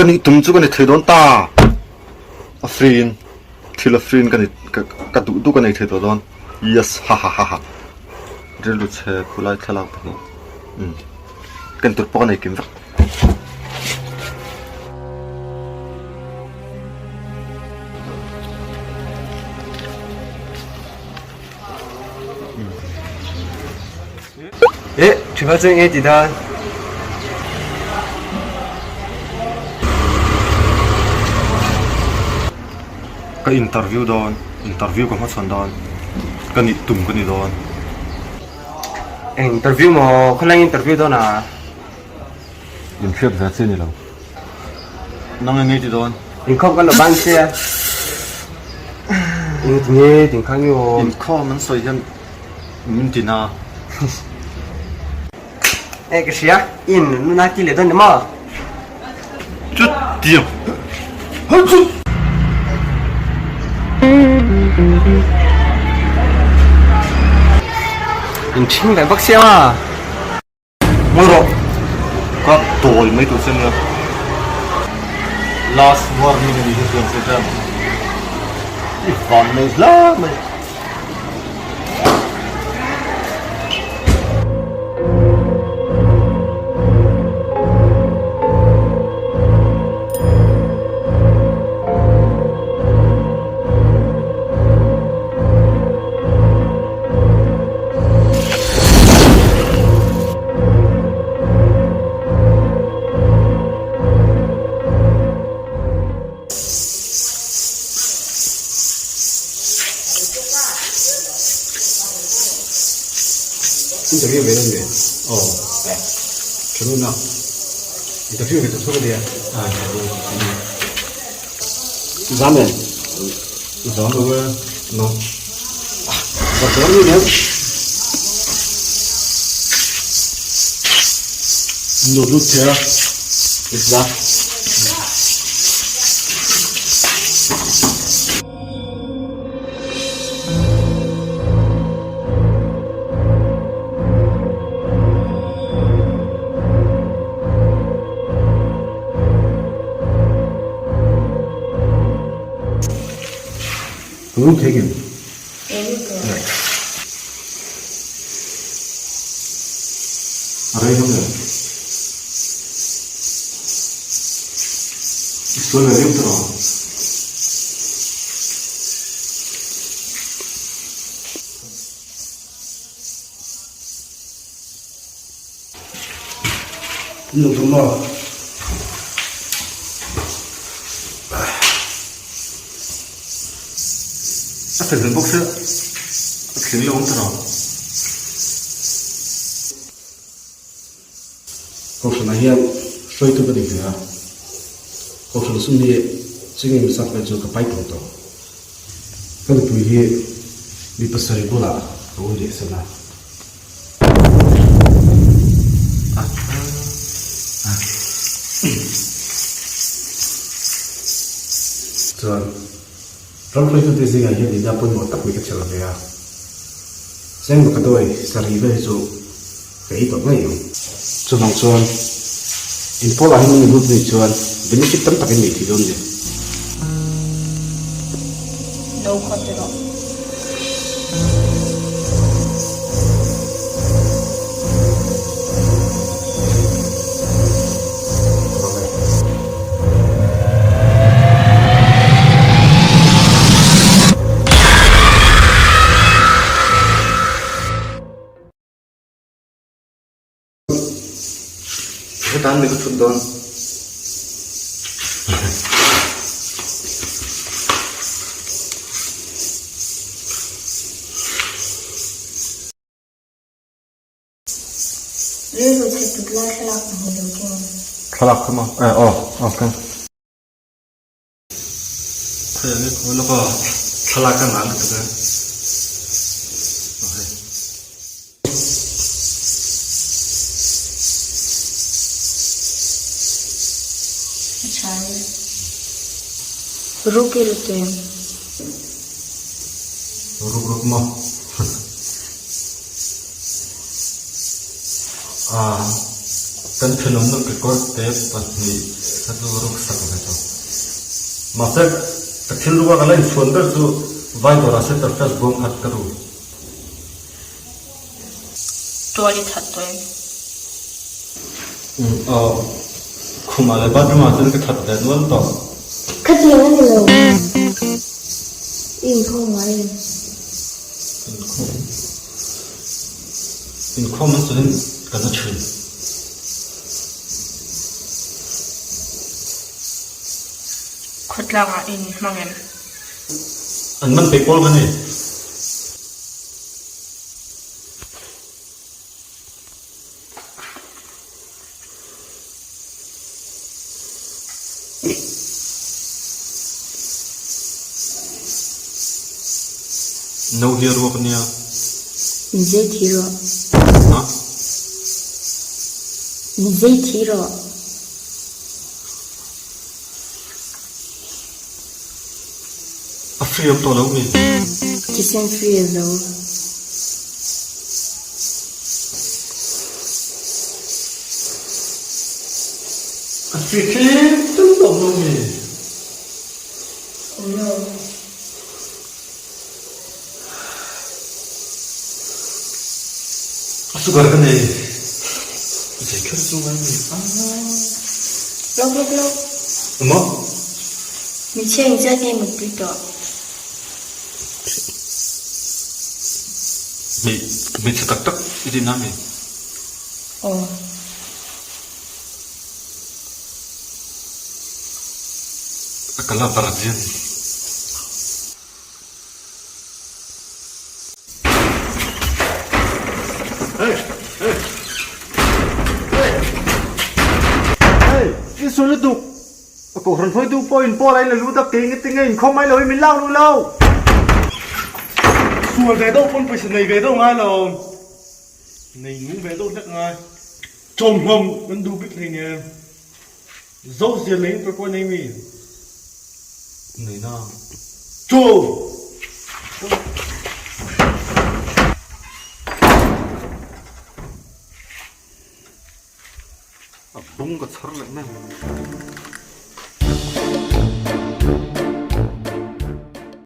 Ka nih tum chu ka ni thei dawn ta. A free in thil a free in ka ni ka duh duh ka nei thei tawh dawn. Yes ha ha ha ha. Rilru chhe khulai thlalak pahnih. Umm ken tur pawh ka nei kim vek. Eh, thingah chuan enge ti dan? Ka interview dawn, interview ka hmachhawn dawn, ka nih tum ka ni dawn. Eng interview maw? Khawlai interview dawn a? Inhriat ve chi ni lo. Nang enge ti dawn? Inkhawm kan lo ban sia. Enge ti nge ting kha nge aw? Inkhawm an sawi hian min ti na. Eh ka hria, in nuna ti leh dawn ni maw? Chutiang. In ṭhing leh bawk sia maw? Ngawi rawh, ka dawi mai tur che nia. Last warning a nih hi chuan che chuan i van nei hla mai. Interview ve dawn ve. Aw. Tha dawn a. Interview ve tur chu ka nia. A tha dawn. Zam em? Zam lo e. No. Zam lo ni em? No lut thei a. Zam. Lut thei em? A rei hlawm em? I sual ve viau tawh ang. In lo tum maw? A fel hmel bawk sia, a thling lo ang ta rawh. Kohhranah hian hruaitu ka ni ve a, Kohhran sum hi chingin zat vel chu ka pai tawh tawh. Ka nupui hi mi pasarih bulah ka ui leh san a. Chuan ram hruaitute zingah hian nihna pawimawh tak mai ka chelh ve a, Cheng Makadoi sarih vel hi chu ka ei tawh ngei ang. Chuvang chuan inpawlah hian min lut nuih chuan benefit tam tak in nei thei dawn ni. No kha ti rawh. Hetan mi ka thut dawn. Rilru chhe tut lai thlalak pahnih lo keng. Thlalak kha maw? Eh aw aw keng. Khawi ang e khawi lawk aw thlalak ka ngah lutuk e. Aw hei. A tha e. Ruk i rut em? Ruk ruk maw? Ah. Kan thenawmna kekawr te pahnih kha chu ruk sak ve tawh. Mahse, ka thil ruka ka la inchhuan ber chu vai dawrah center fresh bawm khat ka ru. Tual i that tawh em? Umm aw. Khumah leh bathroom ah chuan ka that ve nual tawh. Khatiang a ni lo. I inkhawm ngai em? Inkhawm. Inkhawm an chuan ka na thin. Khawtlangah i inhmang em? An man peih pawl ka ni. No hi a ruak ania. Min zei thi rawh. Ha? Min zei thi rawh. A free awm tawh lo mi? Thisen free a zo. A free tlem tlem tawh lo mi? Awm lo. A sugar ka nei. Zei kher chu ngai mi a. Lawk lawk lawk. Emaw? Hmeichhia in zat nge mutpui tawh? Hmeichhe tak tak i tihna mi? Aw. A kal a virgin. Hey! Hey! Hey! Hey! I sawi lutuk! A kohhran hruaitu pawhin Paul a in la lut a, kei nge tinge inkhawm mai lo hi min lak luh lo! Sual ve deuh pawn pawisa nei ve deuh ngai lo. Nei nung ve deuh hlek ngai. Chawmhlawm kan duh bik hleinem. Zo zir lei in pawh nei mi? Nei na. Chaw! A bung ka chhar leh mai.